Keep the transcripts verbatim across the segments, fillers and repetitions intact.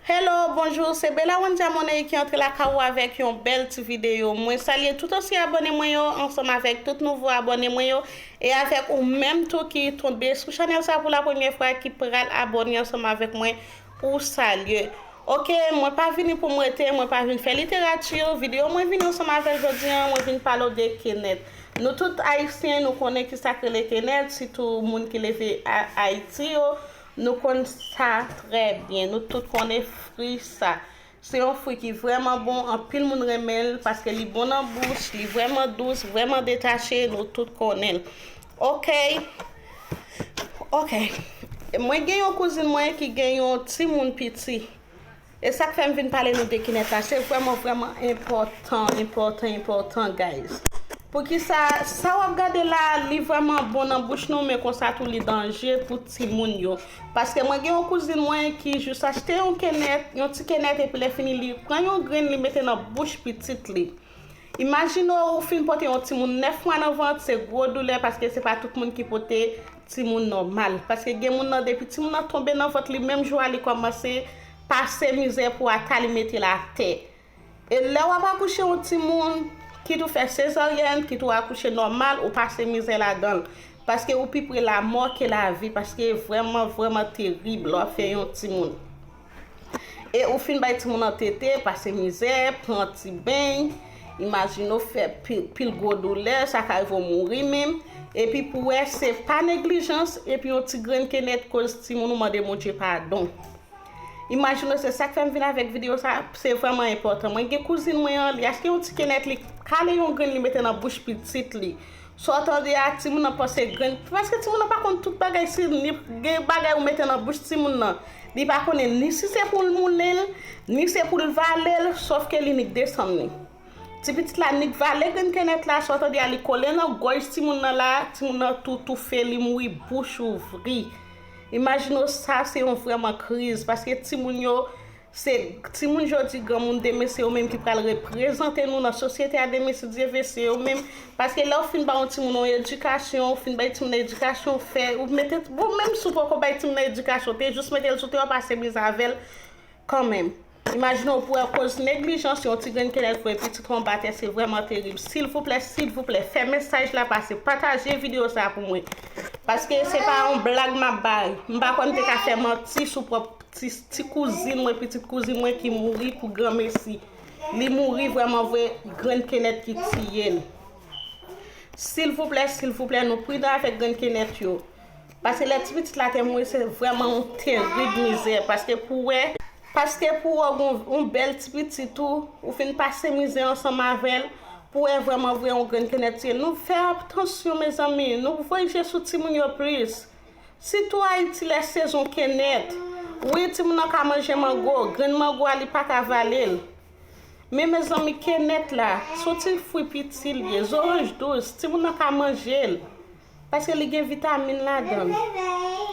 Hello, bonjou, se Bella Wanja Monet ki antre lakay ou avèk yon bèl ti videyo. Mwen salye tout ansyen abòne mwen yo, ansanm avèk tout nouvo abòne mwen yo, e avèk ou menm tou ki tonbe sou chanèl sa pou la premyè fwa, ki pral abòne ansanm avèk mwen, ou salye. Ok, mwen pa vini pou m rete, mwen pa vin fè literati, videyo mwen vini ansanm avèl jodi a, mwen vin pale w de kenèt. Nou tout ayisyen, nou konnen ki sa k rele kenèt, sitou moun ki leve a-, Ayiti yo, nou konn sa trè byen. Nou tout konnen fwi sa. Se yon fwi ki vrèman bon, anpil moun renmen l, paske li bon nan bouch, li vrèman dous, vrèman detache, nou tout konnen l. Ok. Ok. Mwen gen yon kouzin mwen ki gen yon timoun piti. E sa k fè m vin pale nou de kenèt la, se vrèman, vrèman enpòtan, enpòtan, enpòtan, guys. Poukisa, sa w ap gade la, li vrèman bon nan bouch nou, men konsa tou li danje pou timoun yo. Paske mwen gen yon kouzin mwen ki jis achte yon kenèt, yon ti kenèt, epi lè fini, li pran yon grenn, li mete nan bouch pitit li. Imajine w, ou fin pote yon timoun nèf mwa nan vant, se gwo doulè, paske se pa tout moun ki pote timoun nòmal. Paske gen moun nan, depi timoun nan tonbe nan vant li, menm jou a, li kòmanse pase mizè pou ata li mete l atè. E lè w ap akouche yon timoun, kit ou fè sezaryèn, kit ou akouche nòmal, ou pase mizè ladan l. Paske ou pi pre lamò ke lavi, paske vrèman, vrèman terib lè w ap fè yon timoun. E ou fin bay timoun nan tete, pase mizè, pran ti beny, imajine w fè pil, pil gwo doulè, sa ka rive w mouri menm. Epi pou wè, se pa neglijans, epi yon ti grenn kenèt koz timoun ou mande Bondye padon. Imajine w, se sa k fè m vin avèk videyo sa, se vrèman enpòtan. Mwen gen kouzin mwen an, li achte yon ti kenèt, li kale yon grenn, li mete nan bouch pitit li. Sa w tande a, timoun nan panse grenn, paske timoun nan pa konn tout bagay, si ni gen bagay ou mete nan bouch timoun nan, li pa konnen ni si se pou l moulen l, ni se pou l vale l, sòf ke li nik desann li. Ti pitit la nik vale grenn kenèt la, sa w tande a, li kole nan gòj timoun nan la, timoun nan tou toufe, li mouri bouch ouvri. Imajine w, sa se yon vrèman kriz, paske timoun yo, se timoun jodi, granmoun demen, se yo menm ki pral reprezante nou nan sosyete a demen, si Dye vle, se yo menm. Paske lè w fin ba yon timoun yon edikasyon, ou fin bay timoun nan edikasyon, fè, ou mete, ou menm si w poko bay timoun nan edikasyon, te jis mete l sou tè, w pase mizè avè l kanmenm. Imajine w pou wè koz neglijans, yon ti grenn kenèt voye pitit ou anba tè, se vrèman terib. Silvouplè, silvouplè, fè mesaj la pase, pataje videyo sa pou mwen. Paske se pa yon blag m ap bay. M pa kwè m te ka fè manti sou pwòp ti, ti kouzin mwen, pitit kouzin mwen ki mouri pou granmesi. Li mouri vrèman vre, grenn kenèt ki tiye l. Silvouplè, silvouplè, nou pridan avèk grenn kenèt yo. Paske lè ti pitit la te mouri, se vrèman yon terib mizè. Paske pou wè, paske pou wè yon, yon bèl ti pitit ou, ou fin pase mizè ansanm avè l, pou wè vrèman vre yon grenn kenèt tiye l. Nou fè atansyon, mezanmi, nou voye je sou timoun yo plis. Sitou Ayiti, lè sezon kenèt. Wi, timoun nan ka manje mango, grenn mango a, li pa ka vale l. Men, mezanmi, kenèt la, se yon ti fwi piti l ye, zoranj dous, timoun nan ka manje l. Paske li gen vitamin ladan l.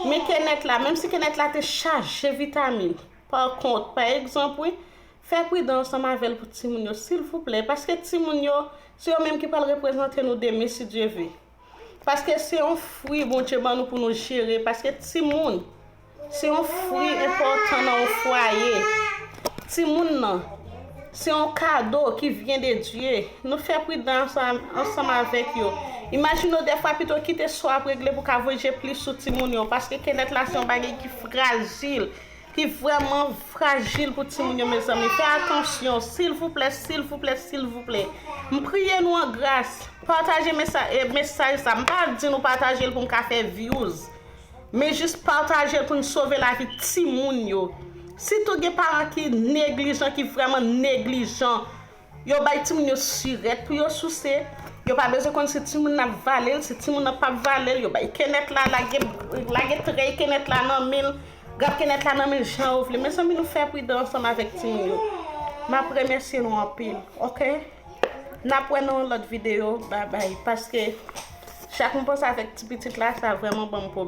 Men kenèt la, menm si kenèt la te chaje vitamin, pa kont, pa egzanp, wi, fè pridan ansanm avè l pou timoun yo, silvouplè, paske timoun yo, se yo menm ki pral reprezante nou demen, si Dye vle. Paske se yon fwi Bondye ban nou pou nou jere. Paske timoun, se yon fwi enpòtan nan yon fwaye. Timoun nan, se yon kado ki vyen de Dye. Nou fè pridan ansanm, ansanm avèk yo. Imajine w, dèfwa pito kite sa w ap regle pou w ka voye je plis sou timoun yo. Paske kenèt la se yon bagay ki frajil, ki vrèman frajil pou timoun yo, mezanmi. Fè atansyon, silvouplè, silvouplè, silvouplè. M priye nou an gras. Pataje mesa-, e, mesaj sa. M pa di nou pataje l pou m ka fè views. Men jis pataje l pou n sove lavi timoun yo. Sitou gen paran ki neglijan, ki vrèman neglijan. Yo bay timoun yo sirèt pou yo souse. Yo pa bezwen konn si timoun nan ap vale l, si timoun nan p ap vale l. Yo bay kenèt la, lage, lage trèy kenèt la nan men l, grap kenèt la nan men l jan yo vle. Mezanmi, nou fè pridan ansanm avèk timoun yo. M ap remèsye nou anpil, ok? N ap wè nan yon lòt videyo. Babay. Paske chak m panse avèk ti pitit la, sa vrèman ban m pwoblèm.